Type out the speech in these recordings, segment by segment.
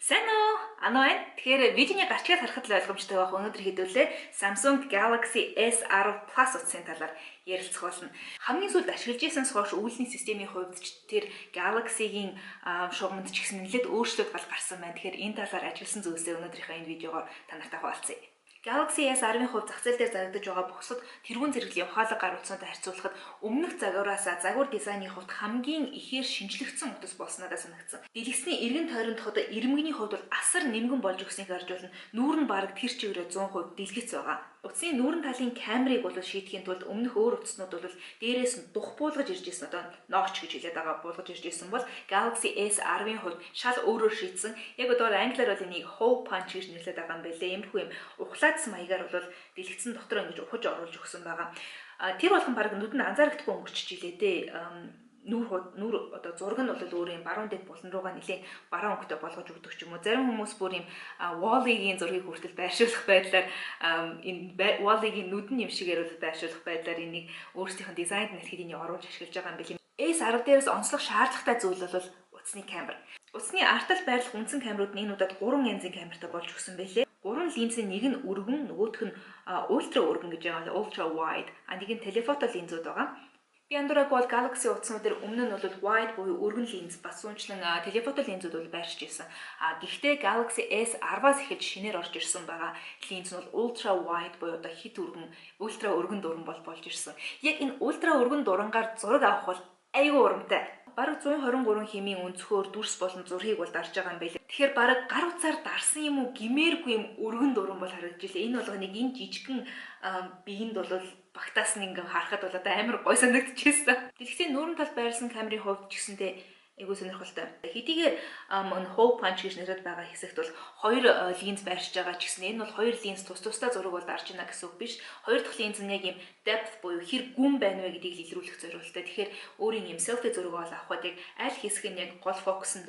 Сайн уу? Ано байна. Тэгэхээр видеоны гарчгийг харахад л ойлгомжтой байх. Өнөөдөр хэдүүлээ Samsung Galaxy S10 Plus утсын талаар ярилцах болно. Хамгийн сүүлд ашиглаж исэн хойш үйлдлийн системийн хувьд ч тэр Galaxy-гийн шугамд ч гэсэн нэлээд өөрчлөлт гал гарсан байна. Тэгэхээр энэ талаар ажилласан зүйлсээ өнөөдрийнхөө энэ видеогоор та нартай хуваалцъя. Galaxy S10-ын хувьд зах зээл дээр зарагдаж байгаа бусад тэргуун зэрэглэлийн ухаалаг гар утсантай харьцуулахад өмнөх загвараас загвар дизайны хувьд хамгийн ихээр шинжлэгдсэн утас болсон надад санагдсан. Дэлгэцний эргэн тойрондох одоо ирмэгний хувьд бол асар нэмгэн болж өгснийг харж байна. Нүүр нь бараг тэр чигээрээ 100% дэлгэц байгаа. Утасны нүүрэн талын камерыг бол шийдэхийн тулд өмнөх өөр утаснууд бол дээрээс нь дух буулгаж ирж ирсэн, одоо notch гэж хэлээд байгаа, буулгаж ирж ирсэн бол Galaxy S10-ын хувьд шал өөрөөр шийдсэн. Яг одоо англиар бол энийг hole punch гэж нэрлэдэг байгаа юм байлээ. Иймэрхүү юм ухлаадсан маягаар бол дэлгэцэн дотор ингэж ухаж оруулж өгсөн байгаа. Тэр болгон баг нүдэнд анзаарагдахгүй өнгөрчиж илээ дээ. Нүүр одоо зураг нь бол өөр юм баруун дэд булан руугаа нэлээд баруун өнгөтэй болгож өгдөг ч юм уу. Зарим хүмүүс бүр юм Wall-E-гийн зургийг хүртэл байршуулах байдлаар, энэ Wall-E-гийн нүдэн юм шигээр бол байршуулах байдлаар энийг өөрсдийнх нь дизайнд нэлхэд энийг оруулж ашиглаж байгаа юм билээ. S10 дээрээс онцлох шаардлагатай зүйл бол утасны камер. Утасны ард тал байрлах үндсэн камерууд нь энэ удаад гурван янзын камертай болж өгсөн байлээ. Гурван линзийн нэг нь өргөн, нөгөөх нь ультра өргөн гэж байгаа, ultra wide. А нэг нь telephoto линзүүд байгаа. Би андуураагүй бол Galaxy утаснууд дээр өмнө нь бол wide буюу өргөн линз, бас сүүнчлэн telephoto линзүүд бол байршиж ирсэн. А гэхдээ Galaxy S10-аас эхэлж шинээр орж ирсэн байгаа линз нь бол ultra wide буюу одоо хэт өргөн, ультра өргөн дуран бол болж ирсэн. Яг энэ ультра өргөн дурангаар зураг авах бол айгүй урамтай. Бараг 123 хэмийн өнцгөөр дүрс болон зургийг бол дарж байгаа юм байлээ. Тэгэхээр бараг гар утсаар дарсан юм уу гимээргүй юм өргөн дуран бол харагдаж илээ. Энэ болгоныг энэ жижигхэн биеинд бол багтаас нь ингээ харахад бол одоо амар гой санагдчихсэн. Дэлгэцийн нүүрэн талд байрлсан камерын хувьд ч гэсэнтэй айгүй сонирхолтой. Хэдийгээр энэ hole punch гэж нэрэд байгаа хэсэгт бол хоёр линз байршиж байгаа ч гэсэн энэ бол хоёр линз тус тусдаа зураг бол дарж байна гэсэн үг биш. Хоёр дахь линз нь яг юм depth буюу хэр гүн байна вэ гэдгийг л илрүүлэх зорилготой. Тэгэхээр өөрийн юм селфи зураг бол авахад яг аль хэсэг нь яг гол фокусонд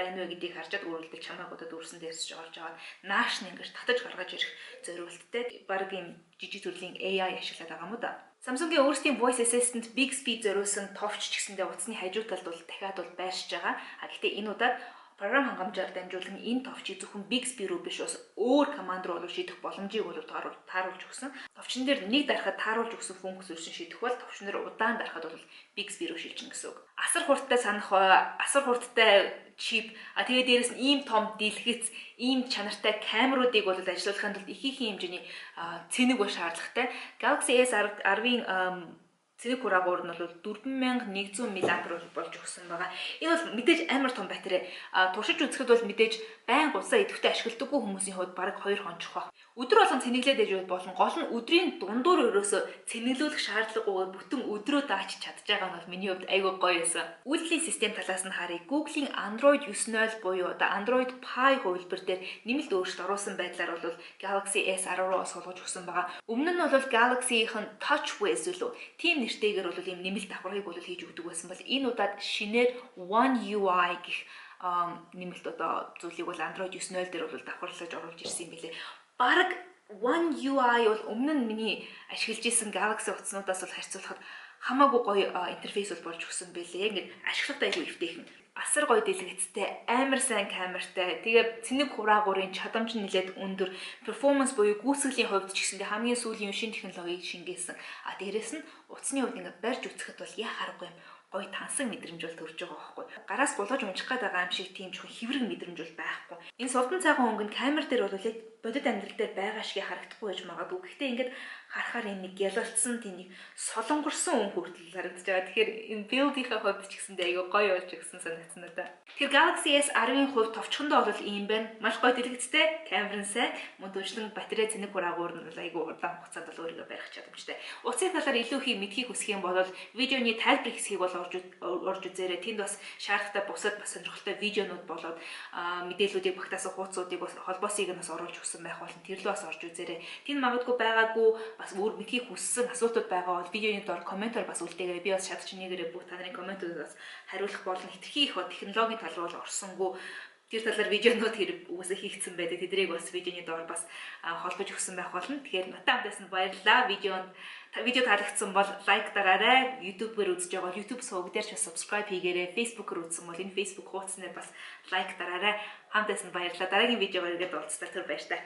байна вэ гэдгийг харжаад өөрөлдөл чамайг одоо дүрсэн дээрс ч орж аваад нааш нь ингэж татаж гаргаж ирэх зорилготой. Бараг юм жижиг төрлийн AI ашиглаад байгаа юм уу да. Samsung-ийн өөрсдийн voice assistant Bixby зориулсан товч ч гэсэндээ утасны хажуу талд бол дахиад бол байршиж байгаа. А гэхдээ энэ удаад програм хангамжаар дамжуулан энэ товчийг зөвхөн Bixby рүү биш, бас өөр команд руу бол шийдэх боломжийг бол тааруулж өгсөн. Товчон дээр нэг дарахад тааруулж өгсөн функц үүсэн шийдэх бол товчон дээр удаан дарахад бол Bixby рүү шилжинэ гэсэн үг. Асар хурдтай санах, асар хурдтай чип, а тэгээ дээрэс нь ийм том дэлгэц, ийм чанартай камеруудыг бол ажиллуулахын тулд их их хэмжээний цэнэг ба шаардлагатай. Galaxy S10-ын цэнэг хураагуур нь бол 4100 мАh болж өгсөн байгаа. Энэ бол мэдээж амар том батарей. А туршиж үзэхэд бол мэдээж байн гулсаа идэвхтэй ашигладаггүй хүмүүсийн хувьд бараг 2 хончих байх. Өдөр болгон цэнэглээд ээж болно. Гол нь өдрийн дундуур ерөөсө цэнэглүүлэх шаардлагагүйгээр бүтэн өдрөө дааж чадж байгаа нь бол миний хувьд айгүй гоё байсан. Үйлдлийн систем талаас нь харъя. Google-ийн Android 9.0 буюу одоо Android Pie хувилбар дээр нэмэлт өөрчлөлт оруулсан байдлаар бол Galaxy S10 руу суулгаж өгсөн байгаа. Өмнө нь бол Galaxy-ийн TouchWiz үлээ тийм нэртэйгээр бол ийм нэмэлт давхаргыг бол хийж өгдөг байсан бол энэ удаад шинээр One UI гэх нэмэлт одоо зүйлийг бол Android 9.0 дээр бол давхарлаж оруулж ирсэн юм билээ. Бараг One UI бол өмнө нь миний ашиглаж исэн Galaxy утаснуудаас бол харьцуулахад хамаагүй гоё интерфейс бол болж өгсөн байлээ. Ингээд ашиглахад айгүй эвтэйхэн, асар гоё дэлгэцтэй, амар сайн камертай. Тэгээ цэнэг хураагуурын чадамж нь нэлээд өндөр. Performance буюу гүйцэтгэлийн хувьд ч гэсэндээ хамгийн сүүлийн шинэ технологиг шингээсэн. А дээрэс нь утасны хувьд ингээд барьж үзэхэд бол яа харахгүй юм гоё тансан мэдрэмж бол төрж байгаа байхгүй. Гараас гулгаж унжих гээд байгаа юм шиг тийм жоохон хэврэг мэдрэмж бол байхгүй. Энэ сувдан цайхан өнгө нь камер дээр бол яг бодит амьдрал дээр байгаа шиг харагдахгүй байж магадгүй. Гэхдээ ингээд харахаар энэ нэг гялалцсан, тийм нэг солонгорсон өнгө хүртэл харагдаж байгаа. Тэгэхээр энэ build-ийнхаа хувьд ч гэсэндээ айгүй гоё болж өгсөн санагдсан надад. Тэгэхээр Galaxy S10-ын хувьд товчхондоо бол ийм байна. Маш гоё дэлгэцтэй, камер нь сайн, мөн түншлэн батарей цэнэг хураагуур нь бол айгүй удаан хугацаанд бол өөрийгөө барих чадамжтай. Утсын талаар илүү их мэдэхийг хүсэх юм бол видеоны тайлбар хэсгийг бол орж үзээрэй. Тэнд бас шаардлагатай бусад бас сонирхолтой видеонууд болоод мэдээллүүдийг багтаасан хуудсуудыг бас холбоосыг нь бас оруулж өгсөн байх болно. Тэр лөө бас орж үзээрэй. Тэнд магадгүй байгаагүй бас өөр мэдэхийг хүссэн асуултууд байгаа бол видеоны доор комментоор бас үлдээгээрэй. Би бас чадчих нэгээрээ бүх та нарын комментуудад бас хариулах болно. Хэтэрхий их технологийн тал руу орсонгүй. Тэр талаар видеонууд хэрэг угаасаа хийгдсэн байдаг. Тэднийг бас видеоны доор бас холбож өгсөн байх болно. Тэгэхээр надтай хамт байсан баярлалаа. Видео таалагдсан бол like дараарай. YouTube-ээр үзэж байгаа бол YouTube суваг дээр ч бас subscribe хийгээрэй. Facebook-оор үзсэн бол энэ Facebook хуудас дээр бас like дараарай. Хамт байсан баярлалаа. Дараагийн видеогоор иргээд уулзлаа. Түр баяртай.